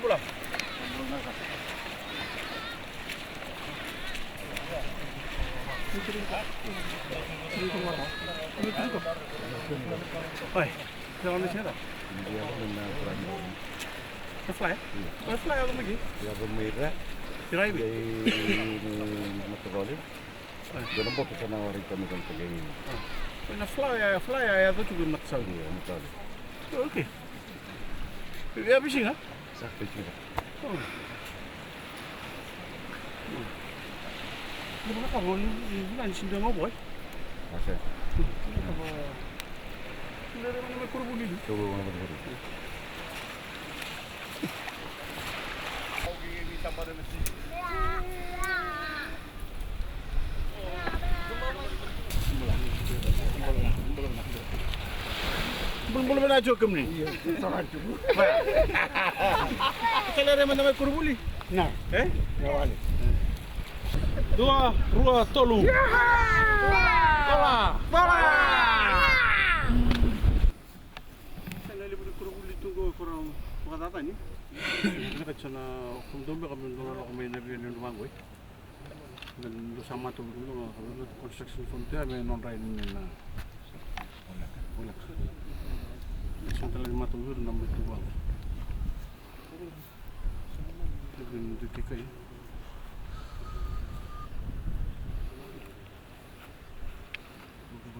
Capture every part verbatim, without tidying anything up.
Bula. Oi, ke lona sega. Na fly? Na fly yaco mai ke? Yaco mai ra. Tirai mai. Dei ni matavale. Dua na boto sa na warai tani kona tale. Oi, na fly ya, fly ya yaco tiko i matasau. Io, matasau. Okay. Ia veisiga? Sa veisiga. Io. Io, vakacava ni, ni, ni, ni sega ni dua ga o vua. Io, sega. Io, vakacava. Ni rairai mai koronivuli. Koronivuli. Bulabula vinaka tiko kemuni. Sa lai rai mada mai koronivuli? Na. E? Na wale. Dua, rua, tolu. Tola. Tola. Sa na levu ni koronivuli tu qo, koronivuli vakacacani. Vinakati sa na koronivuli beka me dua na lako mai na via ni vaqo. Dou sa matau vei dou na construction firm tu ya me nodra yani na voleka. Voleka. Sa tale ni matau vei dou na mai tu vaqo. Vei dou tikai. Vei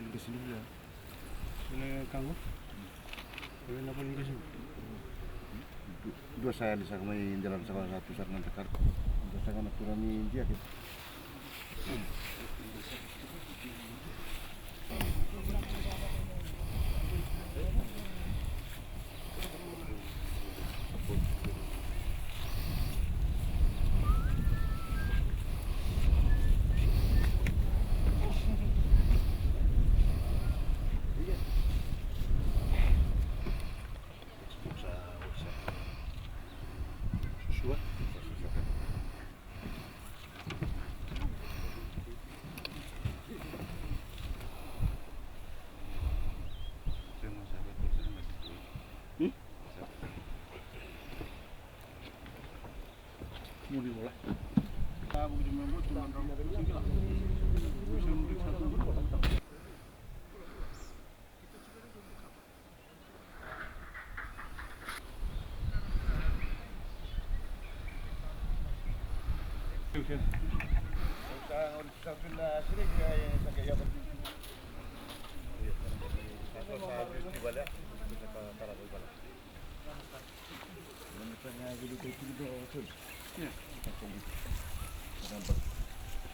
dou tikai. Dua sa yali saka mai Delana saka sa tu saka na dakar. Dua saka na tura ni India ke.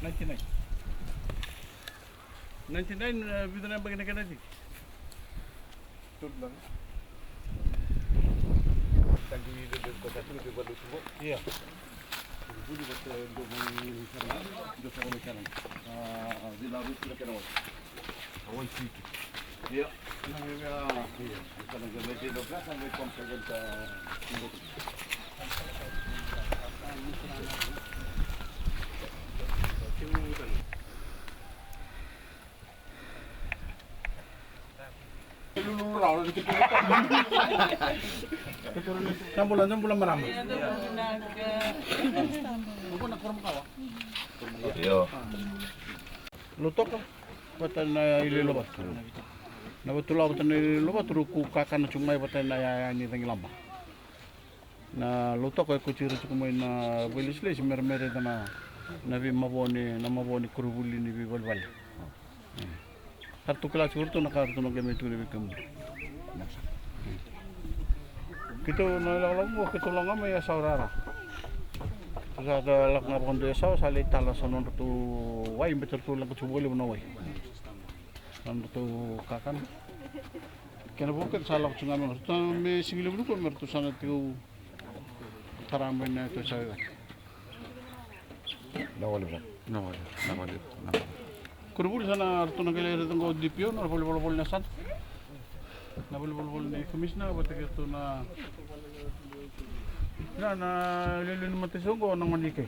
Ninety-nine. Ninety-nine, e, vica na yabaki na kena tiki? Ia. Vuli vata e dua mai sara, dua sara mai sara. A, a, vila rusu na kena wai. A wai siki. Ia. Ia. Sa na qai mai dei na ka, sa qai pamsa qai ta. Sa bula, sa bula marama. Io. Lautoka vata na Iloilovatu. Na Vatulawa vata na Iloilovatu, rau kakana tu mai vata na yaya ni Cagilaba. Na Lautoka e kauti ira tiko mai na veilesilesi me ra mai raica na, na veimavoa ni, na mavoa ni koronivuli ni veivalevale. E. Ka ratou kila tiko ratou na ka ratou na qai mai tukuna vei kemuni. E. Keitou na lakolako qo, keitou lako ga mai Yasawa rara. Sa lako ga vakadua Yasawa, sa lai tala sa nodratou wai, baleta ratou leqa tiko vakalevu na wai. Sa nodratou kakana. Kena vo keda sa lako tiko ga mai, ratou me sigalevu nikua me ratou sa na tiko tara mai na yaca sa vei cake. Na wale, na wale, na wale, na wale. Koronivuli sa na ratou na qai lai raica qo D P O, na vale volavola ni yasana. Na vale volavola ni komisina vata kei ratou na, na, na iliuliu ni mataiso qo na gone i ke.